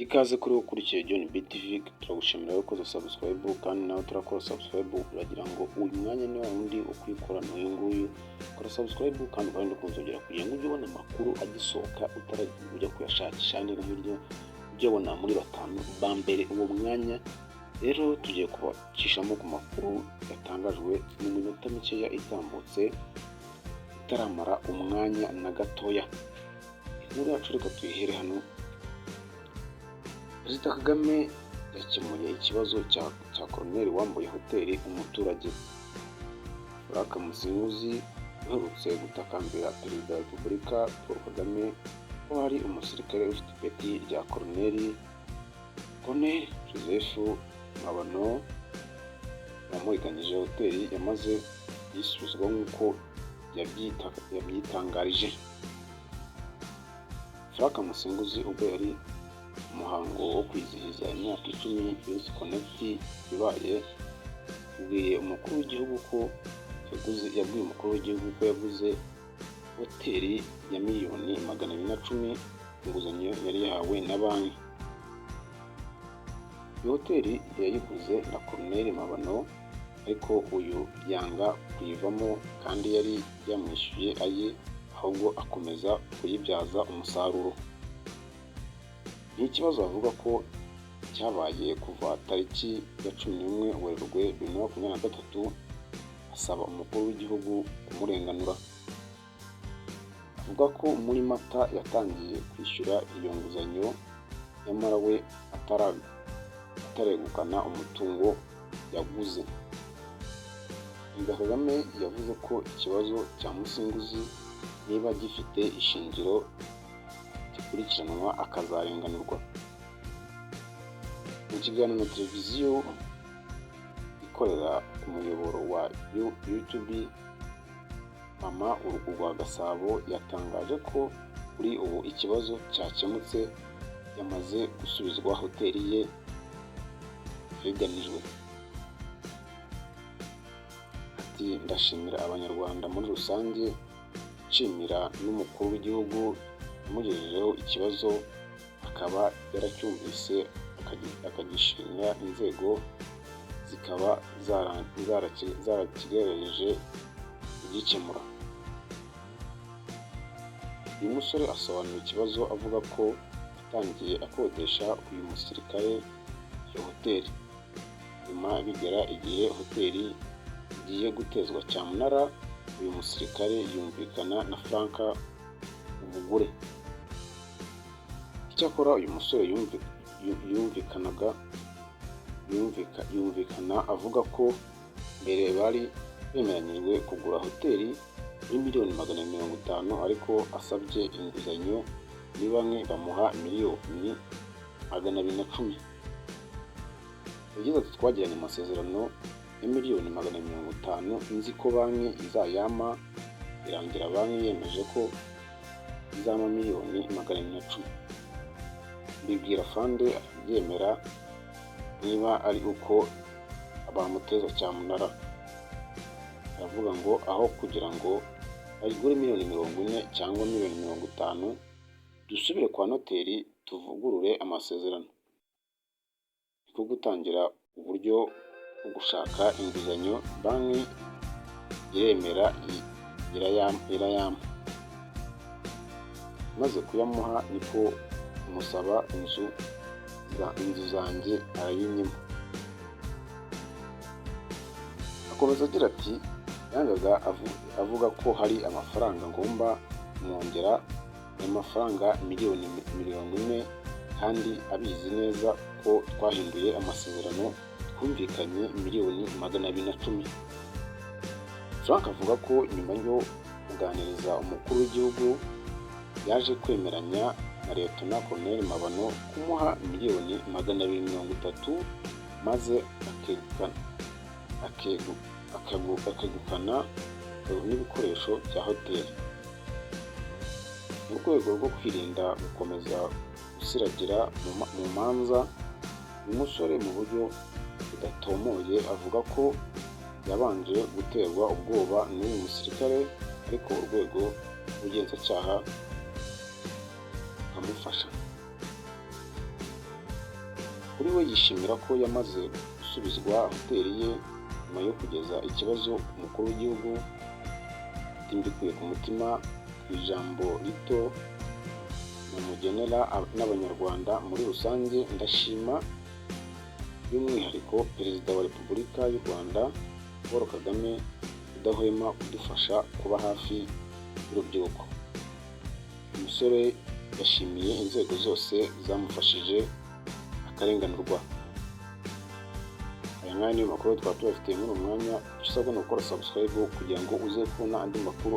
Ikaze kuri wowe ukurikiye John BTV, turagushimira wowe ukoze subscribe, kandi nawe turakora subscribe. Uragira ngo uyu mwanya ni wa wundi ukuyikora, n'uyu nguyu. Kora subscribe kandi ukande ku nzogera kugira ngo ujye ubona amakuru agisohoka utaragiye ujya kuyashakisha ahandi no hirya, ujye ubona muri batanu ba mbere uwo mwanya. Rero tugiye kubacishamo ku makuru yatangajwe mu minota mikeya itambutse, itaramara umwanya na gatoya. Inkuru yacu reka tuyihere hano. Perezida Kagame yakemuye ikibazo cya koroneri wambuye hoteli umuturage. Frank Musinguzi uherutse gutakambira Perezida wa Repubulika Paul Kagame ko hari umusirikare ufite ipeti rya koroneri, Colonel Joseph Mabano, wamuhiganyije hoteli, yamaze kuyisubizwa nk'uko yabyitangarije. Frank Musinguzi ubwo yari umuhango wo kwizihiza imyaka 10 Youth Connect ibaye, yabwiye umukuru w'igihugu ko yaguze yabwiye umukuru w'igihugu ko yaguze hoteli ya miliyoni 210, inguzanyo yari yahawe na banki. Iyo hoteli yayiguze na Colonel Mabano, ariko uyu yanga kuyivamo kandi yari yamwishyuye aye, ahubwo akomeza kuyibyaza umusaruro. Ni ikibazo avuga ko cyabaye kuva tariki ya 11 Werurwe 2023, asaba umukuru w'igihugu kumurenganura. Avuga ko muri Mata yatangiye kwishyura iyo nguzanyo, nyamara we ataregukana umutungo yaguze. Perezida Kagame yavuze ko ikibazo cya Musinguzi niba gifite ishingiro gikurikiranwa akazarenganurwa. Mu kiganiro na televiziyo ikorera ku muyoboro wa YouTube, Mama Urwagasabo yatangaje ko kuri ubu ikibazo cyakemutse, yamaze gusubizwa hoteli ye yareganijwe. Ati: "Ndashimira Abanyarwanda muri rusange, nshimira n'umukuru w'igihugu wamugejejeho ikibazo akaba yaracyumvise, akagishinga inzego zikaba zarakigerageje kugikemura." Uyu musore asobanura ikibazo avuga ko yatangiye akodesha uyu musirikare iyo hoteli, nyuma bigera igihe hoteli igiye gutezwa cyamunara, uyu musirikare yumvikana na Frank ubugure. Icyakora uyu musore yumvikanaga yumvikana avuga ko mbere bari bemeranyijwe kugura hoteli muri miliyoni 250, ariko asabye inguzanyo muri banki bamuha miliyoni 210. Yagize ati: "Twagiranye amasezerano ya miliyoni 250, nzi ko banki izayampa, birangira banki yemeje ko izampa miliyoni 210. Mbibwira afande arabyemera, niba ari uko bamuteza cyamunara, aravuga ngo aho kugira ngo ayigure miliyoni 40 cyangwa miliyoni 50, dusubire kwa noteri tuvugurure amasezerano." Niko gutangira uburyo bwo gushaka inguzanyo, banki iremera irayampa. Maze kuyamuha niko kumusaba inzu zanjye arayinyima. Akomeza agira ati: "Yangaga avuga ko hari amafaranga ngomba kumwongera, ayo mafaranga miliyoni 40, kandi abizi neza ko twahinduye amasezerano, twumvikanye miliyoni 210." Frank avuga ko nyuma yo kuganiriza umukuru w'igihugu yaje kwemeranya na Liyetona Koloneli Mabano kumuha miliyoni 230, maze akegukana n'ibikoresho bya hoteli. Mu rwego rwo kwirinda gukomeza gusiragira mu manza, uyu musore mu buryo budatomoye avuga ko yabanje guterwa ubwoba n'uyu musirikare, ariko urwego rw'ubugenzacyaha rukamufasha. Kuri we yishimira ko yamaze gusubizwa hoteli ye nyuma yo kugeza ikibazo ku mukuru w'igihugu. Ati: "Mbikuye ku mutima, ku ijambo rito namugenera n'Abanyarwanda muri rusange, ndashima by'umwihariko Perezida wa Repubulika y'u Rwanda Paul Kagame udahwema kudufasha, kuba hafi y'urubyiruko." Umusore yashimiye inzego zose zamufashije akarenganurwa. Aya ngaya niyo makuru twaba tubafitiye muri uyu mwanya. Icyo usabwa ni ugukora subscribe kugira ngo uze kubona andi makuru.